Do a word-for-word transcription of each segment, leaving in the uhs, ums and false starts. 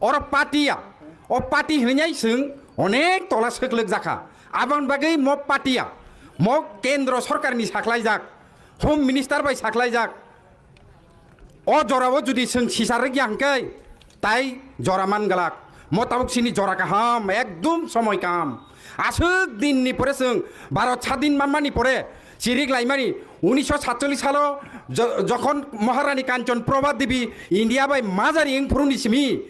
Oro party ya, o party hinwi chwng onek tola swklwk jakha. Aboni bagwi mo party ya, mo kendro sorkarni saklaijak, home minister bai saklaijak. O jorao jodi chwng sisarwk ya hwnkhe, tai jora man glak. Mo tabuk sini jora kaham, ekdum somoi kaham. Aswk dinni pore chwng Bharat sadin manmani pore chirik laimani unisho satchollis salo jo-, jokhon Maharani Kanchan Prabha Devi India bai majari wngphuruni simi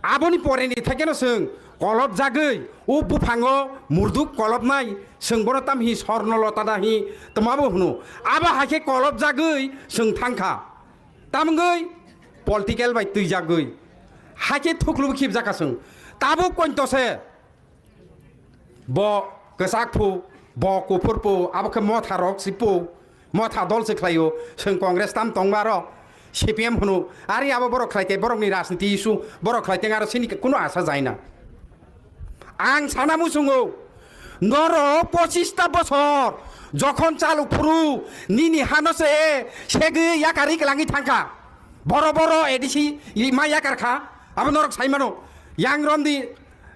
Aboni poreni thaikeno chwng kolop jagwi o buphango murduk kolopnai, chwng bono tamhi sorno lota da hi twmabo hwno. Abo haikhe kolop jagwi chwng thangkha. Tamgwi political bai twijagwi haikhe thuklubo khibjakha chwng. Tabuk kointo se. Bo kwchak phu, bo kuphur phu, abo khe motha rok si phu, motha dol se khlaio, chwng Congress tam tongma ro, C P M hwno, ari abo borok khlai tei borokni rajniti issue, borok khlai tei aro sini kuno asa jaina. Ang sana muchungo, noro pochista bosor, jokhon chaluk phuru, nini hano se, segwi yakari kwlangwi thangkha. Boro boro A D C ma yakar kha, abo norok saimano, yang romdi,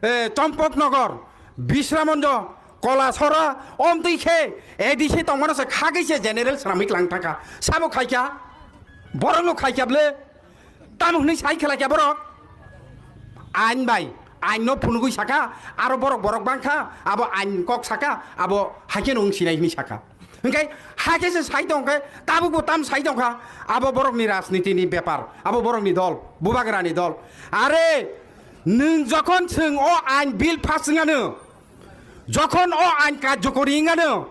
eh, Chompoknogor, Bisramonjo, Kolasora, omtwi khe A D C tongmano se khagwi se general swnamwi klang thangkha. Sabo khaikha, borokno khaikha ble, tamo hwnwi sai khlaikha borok. Ain bai, ain no phunugwi saka, aro borok borok bangkha, abo ain kok saka, abo haikhe no wng sinai hwnwi saka. Hwnkhe haikhe se sai tongkhe, tabukbo tam sai tongkha, abo borokni rajnitini bepar, abo borokni dol, bubagrani dol. Are, nwng jokhon chwng o ain bill pass wngano, jokhon o ain karjokori wngano,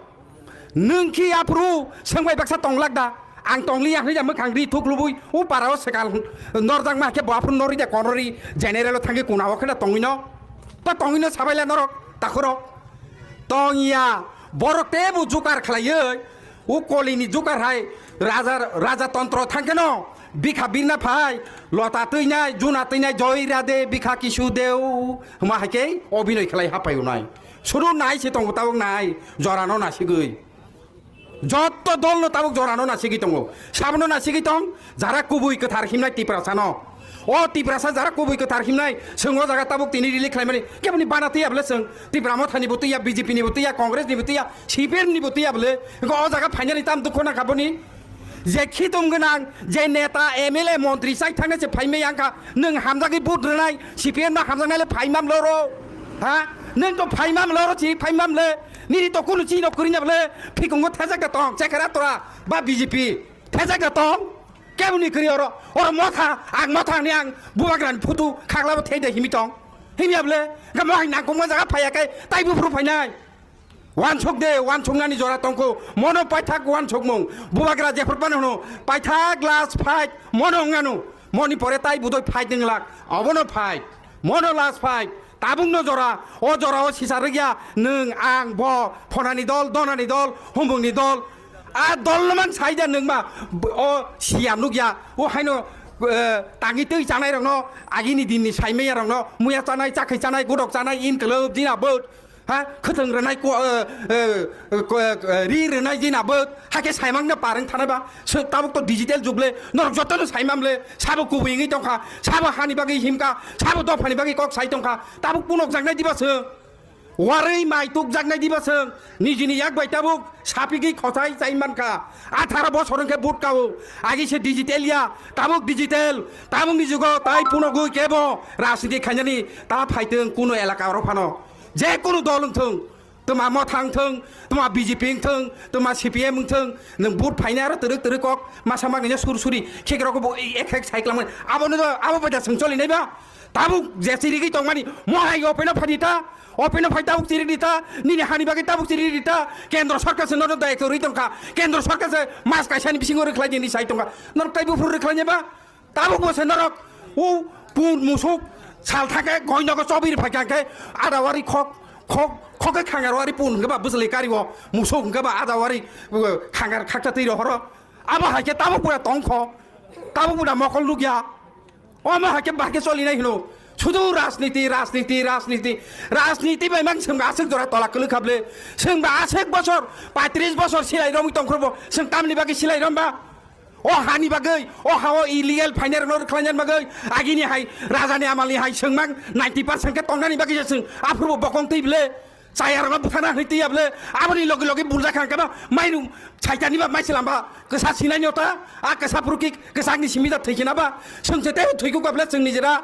nwng khi aphuru swngbai baksa tonglak da? Ang tongliya hwnwi da mwkhang ri thuk lubui, o parao swkang norjakma khe bo aphuru norwi da konorwi general o thangwi kunao kheno tongwino. Ta tongwino sabaila norok, takhurok. Tongya, borok tebo jukar khlaiwi, o kolini jukar hai raja, raja tontro thangkheno bikha birna phai, lota twinai, juna twinai, joi rade, bikha kisu deu, hwma hai khe obinoi khlai hapai unai. Suru nai se tongo tabuk nai, jorano nasigwi. Jotto dolno tabuk jorano nasigwi tongo. Sabono nasigwi tong, jara kubui kwthar himnai Tiprasano. O Tiprasa jara kubui kwthar himnai, chwng o jaga tabuk tini release khlaimani. Keboni bana twiya bwle chwng? Tipra Mothani bo twiya, B J P ni bo twiya, Congress ni bo twiya, C P M ni bo twiya bwle. Wngkha o jaga phainani tam dukho nangkha boni. Je khitung gwnang, je neta, M L A, montri chai thangna se phaimai wngkha. Nwng hamjagwi vote rwnai, C P M no hamjaknai le phaimam loro. Ha? Nwng to phaimam loro, si phaimam le. Nini to kunu chino kwrwina bwle, phikungo thajak da tong, chekara tora, ba B J P, thajak da tong. Keboni kwrwi oro, oro motha, ang motha ni ang bubagrani photo khaklabo thai de himi tong. Himya bwle, ga mohai nangkukma jaga phaiya kai, tai buphuru phainai. Wansuk de, wansuknani jora tongkho, mono paithak wansukmung, bubagra jephru pano hwno, paithak last fight, mono wngano, moni pore tai budoi fight wnglak, obono fight. Mono last fight, tabukno jora, o jorao sisa rwgya, nwng, ang, bo, phonani dol, donani dol, humungni dol. A dol no man saida nwngma, b-, o siya nukya, o haino, eh, tangi twi chanai rokno, agini dinni saimaya rokno, muya chanai, chakhai chanai, godok chanai, in kwlwb, jina bwt, ha, khwthwng rwnai, ko, eh, eh, ko, eh, ri rwnai, jina bwt, hakhe saimang no pareng thanai ba, se tabuk to digital jug le, norok joto no saimam le, sabo kubui wngwi tongkha, sabo hani bagwi himkha, sabo dophani bagwi kok sai tongkha, tabuk punok jaknai diba se? Warwi mai tuk jaknai diba se? Nijini yak bai tabuk sapigwi khochai chai mankha. Atharo bosor wngkhe vote kao. Agi se digital ya, tabuk digital, tabuk ni jugo tai punogwi kebo rajniti khainani ta phaitwng kuno elaka oro phano. Je kuno dol wngthwng, tuma Motha wngthwng, tuma B J P wngthwng, tuma C P M wngthwng, nwng vote phainai aro twrwk twrwk kok masa magwino sur suri khek rokbo ek ek sai kwlangmani. Abono do, abo bai da chwng cholinai ba? Tabuk je chirigwi tongmani, mohai open o phai di ta, open o phai tabuk chirigdi ta, nini hani bagwi tabuk chirigdi ta, kendro sorkar se nono daya kwrwi tongkha, kendro sorkar se mas kaisani bisingo rwkhlai di hinwi sai tongkha, norok tai buphuru rwkhlainai ba? Tabuk bo se norok o pun musuk sal thangkhe goinogo chobiri phaikha khe adawari khok, khok, khok khe khangar wari pun hwnkhe ba bwswlwi kari o musuk hwnkhe ba adawari, uh, khangar khakcha twi rohoro. Abo hai khe tabuk bo ya tongkho, tabuk bo da mokol nukya. Omo hai khe bahai khe cholinai hino. Sudu rajniti, rajniti, rajniti, rajniti bai mang chwng aswk jora tola kwlwk kha ble. Chwng ba aswk bosor, paitris bosor silai romwi tongkhorbo, chwng tamni bagwi silai romba? O hani bagwi, o hao illegal phainairokno rwkhlainani bagwi, agini hai rajani amalni hai chwngmang ninety percent khe tongnani bagwi se chwng aphuru bo bokong twi bwle, chayarokno bwthana hwnwi twi ya bwle, aboni logi logi buljak kha hwnkhe ba mainung saitani ba maichwlam ba kwsa sinai no ta, a kwsa phuru ki kwsakni simi da thwi khina ba, chwng se tei thwi kuk ba bwle chwng nijera.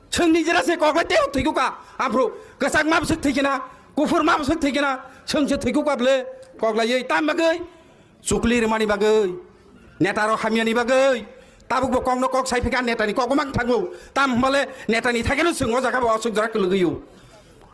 Chwng nijera se koklai tei thwikuk ka. Aphuru kwchak ma bwswk thwikina, kuphur ma bwswk thwikina, chwng se thwikuk ka bwle koklaiwi tam bagwi chukli rwmani bagwi, neta rok hamyani bagwi. Tabuk bo kokno kok sai phika netani kok mang thango. Tam hwnbale netani thakeno chwng o jaga bo aswk jora kwlwgwi o.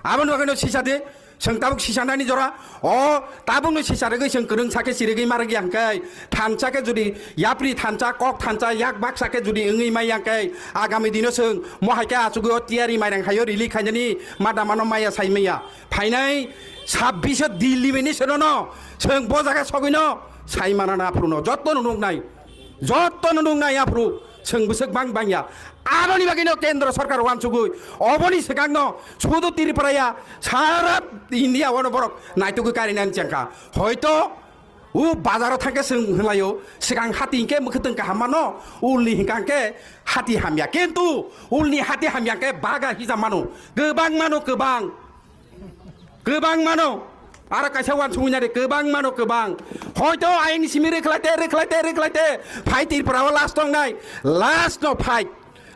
Aboni bagwino sisa de, chwng tabuk sisa nani jora, o tabukno sisa rwgwi chwng kwrwng sakhe chirigwi ma rwgwi ang khe, thansa khe jodi yapri thansa, kok thansa, yak baksa khe jodi wngwi mai yang khe, agami dino chwng mo hai khe achugwi o tiyari mairang haio rili khainani ma damano maya sai maya. Phainai sabbish o Dilli bini senono chwng bo jaga sogwino sai manana aphuruno jottono nuknai. Jottono nuknai aphuru chwng bwswk bang bangya. Aboni bagwino kendro sorkar uansugwi oboni swkangno sudu Tripura ya sara India ono borok naitugwi karinani chengkha. Hoito o bazaro thangkhe chwng hwnlaio, swkang hati hinkhe mwkhwtwng kaham mano, ulni hinkha hinkhe hati hamya. Kintu ulni hati hamya hinkhe baga hija mano, kwbang mano, kwbang. Kwbang mano, aro kaisa uansugwi nadi, kwbang mano, kwbang. Hoito ayangni simi rwkhlai te, rwkhlai te, rwkhlai te. Phai Tripura o last tongnai, last no phai,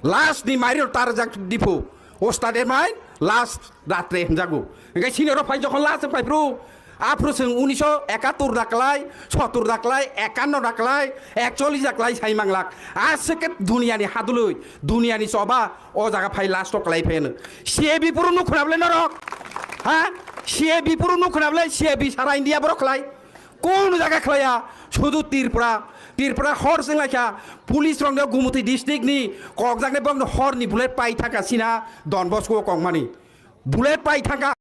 last ni mairi rok tarjak diphu. Ostade mai last ratre hwnjago. Hingke sini oro phai jokhon last phai phru, aphru chwng unisho ekatur da klai, sotur da klai, ekanno da klai, ekchollis da klai sai manglak. Aswk khe duniya ni hadului, duniya ni choba, o jaga phai last o klai phai hwno. C A B puro nuk khna bwle norok? Ha? C A B puro nuk khna bwle? C A B sara India borok khlai. Kono jaga khlaiya. Sudu Tripura. Tripura hor chwng laikha. Police rok no Gumoti district ni kokjak ni borok no hor ni bullet pai thangka sina Don Bosco o kok mani. Bullet pai thangka.